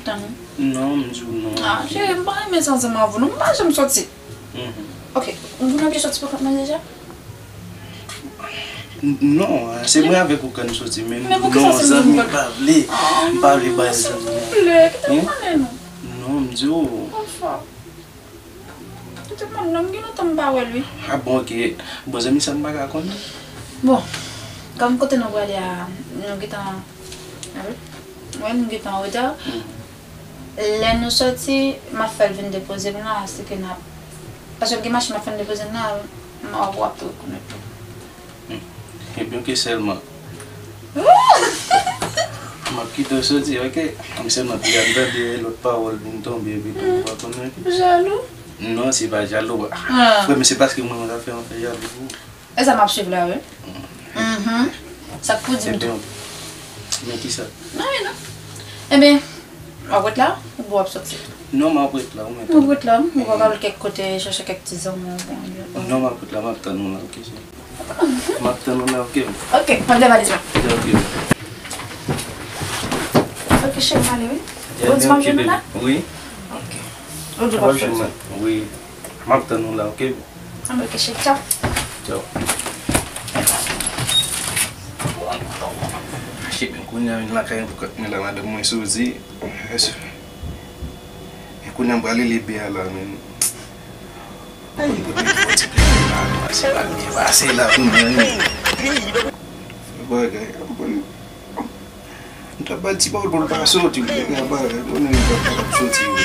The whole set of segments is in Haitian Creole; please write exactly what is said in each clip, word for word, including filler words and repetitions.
Non, m di w non. Ah, cheri, m pa renmen sa ansanm avè w non. M pa janm sòti. Ok, ou konn ap sòti pou kont mwen deja? Non, se mwen avèk ou k ann sòti, men non, zanmi m pa vle. M pa vle bay zanmi. Non, m di w. Kite m, non, m gen lontan m pa wè l, wi. Ah bon, ok. Bon, zanmi sa m pa ka konn. Bon, kòm kote nou prale a, nou gentan, alo? Wi, nou gentan an reta. Lè nou sòti, m ap fè l vin depoze m la, se ke n ap, paske l gen machin, m ap fè l depoze m la, m ap, w ap tou rekonèt li. Ebyen, oke, sèlman. M ap kite w soti, oke? M sèlman te ap tande lòt pawòl vin tonbe, epi tou m pa konnen, oke? Jalou? Non, se pa jalou. Frè, men se paske mwen, mwen ka fè anfen jalou pou ou. E sa m ap swiv la, wi. Sa k pou di m tou. Ebyen, men kisa? Anyen, non. Ebyen, w ap ret la, oubyen w ap soti? Non, m ap ret la, ou menm. Ou ret la, ou pa ka al kèk kote, chèche kèk ti zanmi, ou byen. Non, m ap ret la, m ap tann ou la, oke, cheri? M ap tann ou la, oke? Oke, m ap devaliz la. Oke. Oke, cheri, m ale, wi. Ou di m ap jwenn ou la? Wi. Oke. Ou di w ap jwenn mwen? Wi. M ap tann ou la, oke? Anben, oke, cheri, tchaw. Tchaw. Cheri, kounye a vin lakay mwen pou kont mwen la, madanm mwen Souzi. E kounye a m prale lebe a la, men. Ay, pou mwen fò ti plen la, pase la, byen pase la, kounye a, men. Fè bagay, ap pran. M t ap ba l ti pawòl pou l pa soti, wi, bagay, konnen li pa kapab soti, wi.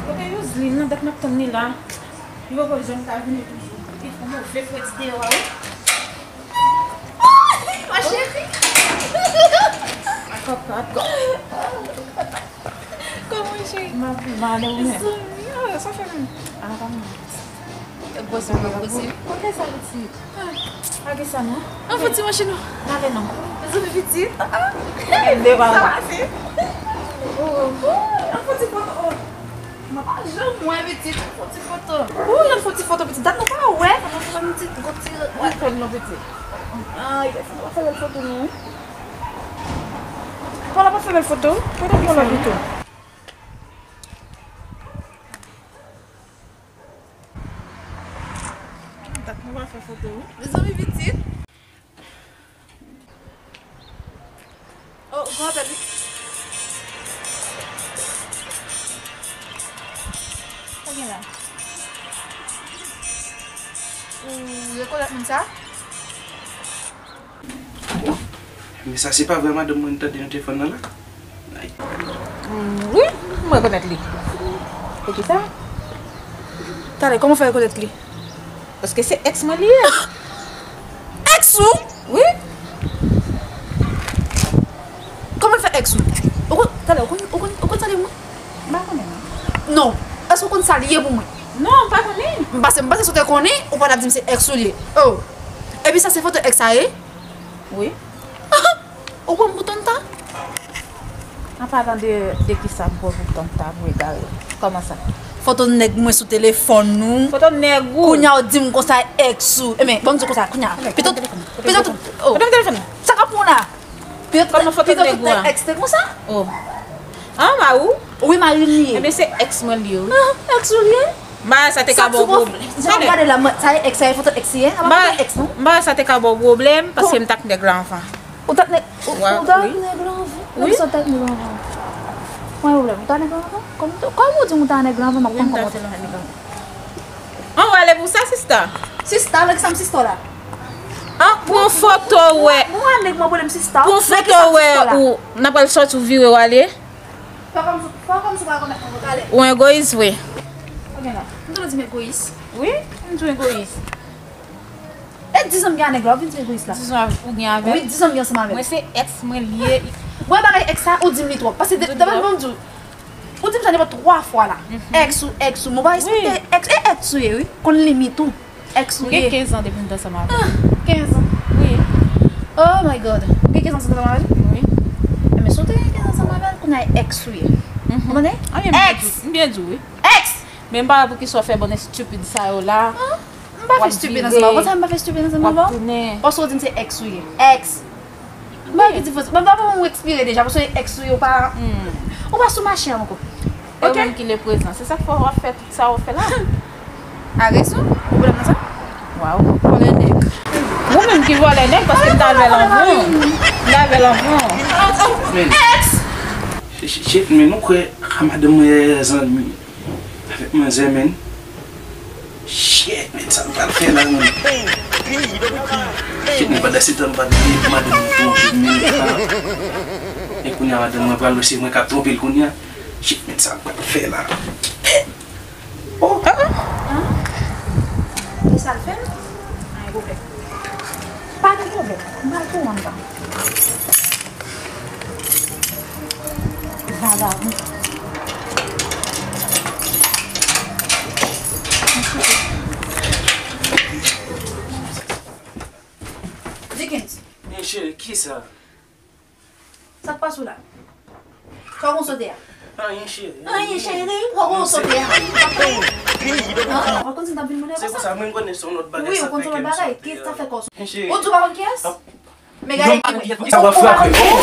Kote Youzlin nan, dat m ap tann li la. Li poko janm ka vini toujou. Li fè move fredi deyò a, wi. Ma chérie. Kòkòt. Kòman cheri? M ap byen, ou menm? Zanmi, ah, sa fè menm. Ah, pa menm. Posib, posib. Kote sa pitit? Ah, pa gen sa non. An fon ti machin nou. N ale non. Zanmi pitit. Ah, ah. Sa pase. Oh, oh. An fon ti foto. Oh. Mwen pa janm wè pitit. An fon ti foto. Ou, an fon ti foto pitit. Dat nou pa wè. Fò nou fè yon ti, yon ti, wè, fè non pitit. Ay, fò nou fè bèl foto nou. Fò nou fè bèl foto. Kote ki fè pito? Dat nou pa fè foto wi. Mezanmi pitit. Oh, ou pran apèl wi. Sa gen la? Ou rekonèt moun sa? Men sa se pa vrè madanm mwen tande nan telefòn nan la? Ay. Mm, wi, m rekonèt li. Poukisa? Talè, kòman w fè rekonèt li? Paske se èks mwen li ye. Èks ou? Wi. Kòman l fè èks ou? Ou konn, talè, ou konn, ou konn, ou konn sa li ye mwen? M pa konnen non. Non. Èske ou konn sa li ye pou mwen? Non, m pa konnen. M panse, m panse si w te konnen, ou pa t ap di m se èks ou li ye. Oh. Epi sa se foto èks sa ye? Wi. Ou pran m pou tonton? An palan de, de kisa m pran w pou tonton pou egare? Kòman sa? Foto nèg mwen sou telefòn ou. Foto nèg ou? Kounye a w di m konsa èks ou. Ebyen, ban m di w konsa, kounye a. Pito, pito, oh. Sa k ap pran w la? Pito, pito èks te konsa? Oh. Ah, mari w? Wi, mari m li ye. Ebyen, se èks mwen li ye, wi. Ah, èks ou li ye? M pa wè sa te ka ba w pwoblèm. Jan w gade la, sa e èks, sa e foto èks li ye? Sa pa foto èks, non? M pa wè sa te ka ba w pwoblèm, paske m t ak nèg la anvan. Ou t ak nèg, ou, ou t ak nèg la anvan? Wi. Sa w t ak nèg la anvan? Pa gen pwoblèm. Ou t ak nèg la anvan? Kòm, kòm ou di m ou t ak nèg la anvan, m ap konn kòman ou t ak nèg la anvan. An w ale pou sa, sista? Sista, avèk sa m sista w la? An, pran foto wè. Mwen nèg mwen pwoblèm sista. Pran foto wè ou, n ap al sòti ou vire w ale. Fè kòmsi, fè kòmsi w pa rekonèt mwen, talè. Ou egoyis vre. Ok, la. M tande w di m egoyis. Wi, m di w egoyis. E di zanmi gen a nèg la, ou vin di egoyis la. Di zanmi ou gen avè l? Wi, di zanmi ansanm avè l. Mwen se èks mwen li ye. Wè bagay èks sa, ou di m li twòp. Paske de, de, bon, m di w, ou di m sa nenpòt twa fwa la. Èks ou, èks ou. Mwen pa respekte èks, e èks ou ye, wi. Konn limit ou. Èks ou ye. M gen kenz an depi m t ansanm avè l. Ah, kenz an. Wi. Oh my God. Ou gen kenz an ansanm avè l? Wi. Enben, si w te gen kenz an ansanm avè l, kounye a èks ou ye. Ou konnen? Èks! M byen di w, wi. Èks! Men m pa wè poukisa w fè bann estipid sa yo la. Ah, m pa fè estipid ansanm avè w. Konsa m pa fè estipid ansanm avè w? Paske w di m se èks ou ye. Èks. Bagay ki divosi. Mwen pa pou mwen ekspire deja, paske ex ou yo pa. Hmm. Ou pa sou mache ankò. E ou menm ki le prezan. Se sa k fè w ap fè tout sa w ap fè la. Agresyon? Ou pwoblèm nan sa? Waw. Vòlè nèg. Ou menm ki vòlè nèg, paske m ta vè l anvan. M ta vè l anvan. Men. Ex! Shit, men nou kwè a madanm mwen zanmi avèk manzè, men. Shit, men sa m pral fè la, men. Shit, men pandan se tan m pa t vle pou madanm mwen twonpe m, men. E kounye a madanm mwen pral wè se mwen k ap twonpe l kounye a. Shit, men sa m pral fè la. Oh! Ah! Ki sa l fè? Anyen pwoblèm. Pa gen pwoblèm. M pral pou anba. Vagabon. Dickens. Men cheri, kisa? Sa k pase w la? Sa w konn sote a? Anyen, cheri. Anyen, cheri, sa w konn sote a? An? Ou konn si m t ap vin mande konsa? Se konsa, mwen konnen se yon lòt bagay. Wi, ou konn se yon lòt bagay. Ki sa fè kò w sote? Anyen, cheri. Ou di w pa konn kiyès? Men gade ki mwen. Sa w ap frape. Oh!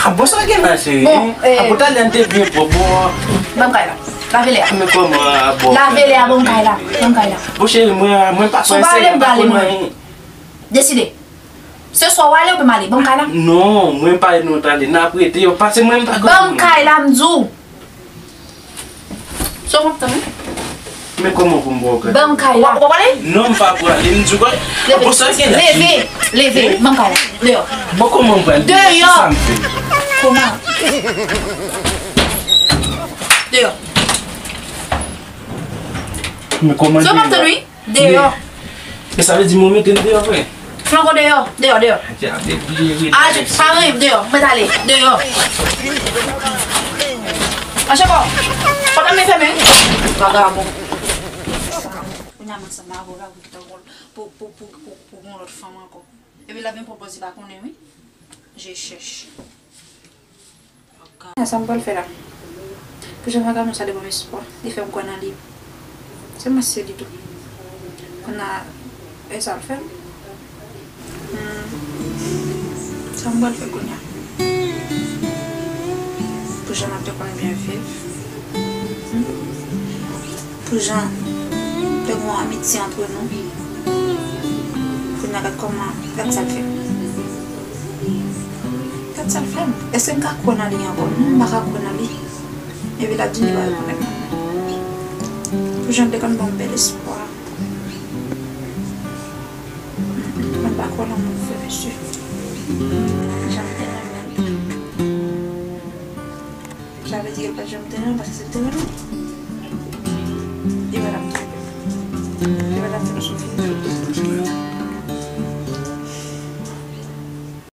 Ah, bon, sa gen la, cheri? Bon, eh. Ah, bon, talè an te byen pwòp, bon. Ban m kay la. Lave lè a. Men kòman, ah, bon. Lave lè a, ban m kay la. Ban m kay la. Bon, cheri, mwen, mwen pa kwè se pa konn anyen. Deside. Se swa w ale oubyen m ale. Ban m kay la. Non, mwen pa non, talè. N ap rete yo. Pase mwen, m pa konn. Ban m kay la, m di w. Se w m ap tann, wi. Men kòman pou m ba w kay? Ban m kay la. Ou p ap ale? Non, m pa prale. M di w kòman? Leve. Leve. Leve. Ban m kay la. Deyò. Bon, kòman m pral? Deyò. Kisa m fè? Kòman? Deyò. Men kòman deyò? Se w m ap tann, wi. Deyò. Men, e sa vle di mwen mete l deyò vre? Flanko deyò, deyò, deyò. Djab, depi rete. Ah, pa ri, deyò, mwen ale, deyò. Mache kò. Pòt la men fèmen. Vagabon. Kounye a m ansanm avè w la pou kite w pou, pou, pou, pou, pou gon lòt fanm ankò. Epi l ap vin pwopoze pa konnen wi. Je chèch. Sa m pral fè la. Pou jan vagabon sa li ban m espwa, li fè m kwè nan li. Se mwen se li tou. Kounye a, e sa l fè m. Hmm. Sa m pral fè kounye a. Pou jan n ap te konn byen viv. Hmm. Pou jan te gon amitye antre nou. Kounye a gad kòman, gad sa l fè m. Gad sa l fè m. Èske m ka kwè nan li ankò? Non, m pa ka kwè nan li. Epi l ap di m li pa rekonèt mwen. Pou jan l te konn ban m bèl espwa. Mwen pa kwè lanmou vrè, mesye. Jan m te renmen l. Sa vle di ke l pa t janm te renmen l paske se l te renmen l.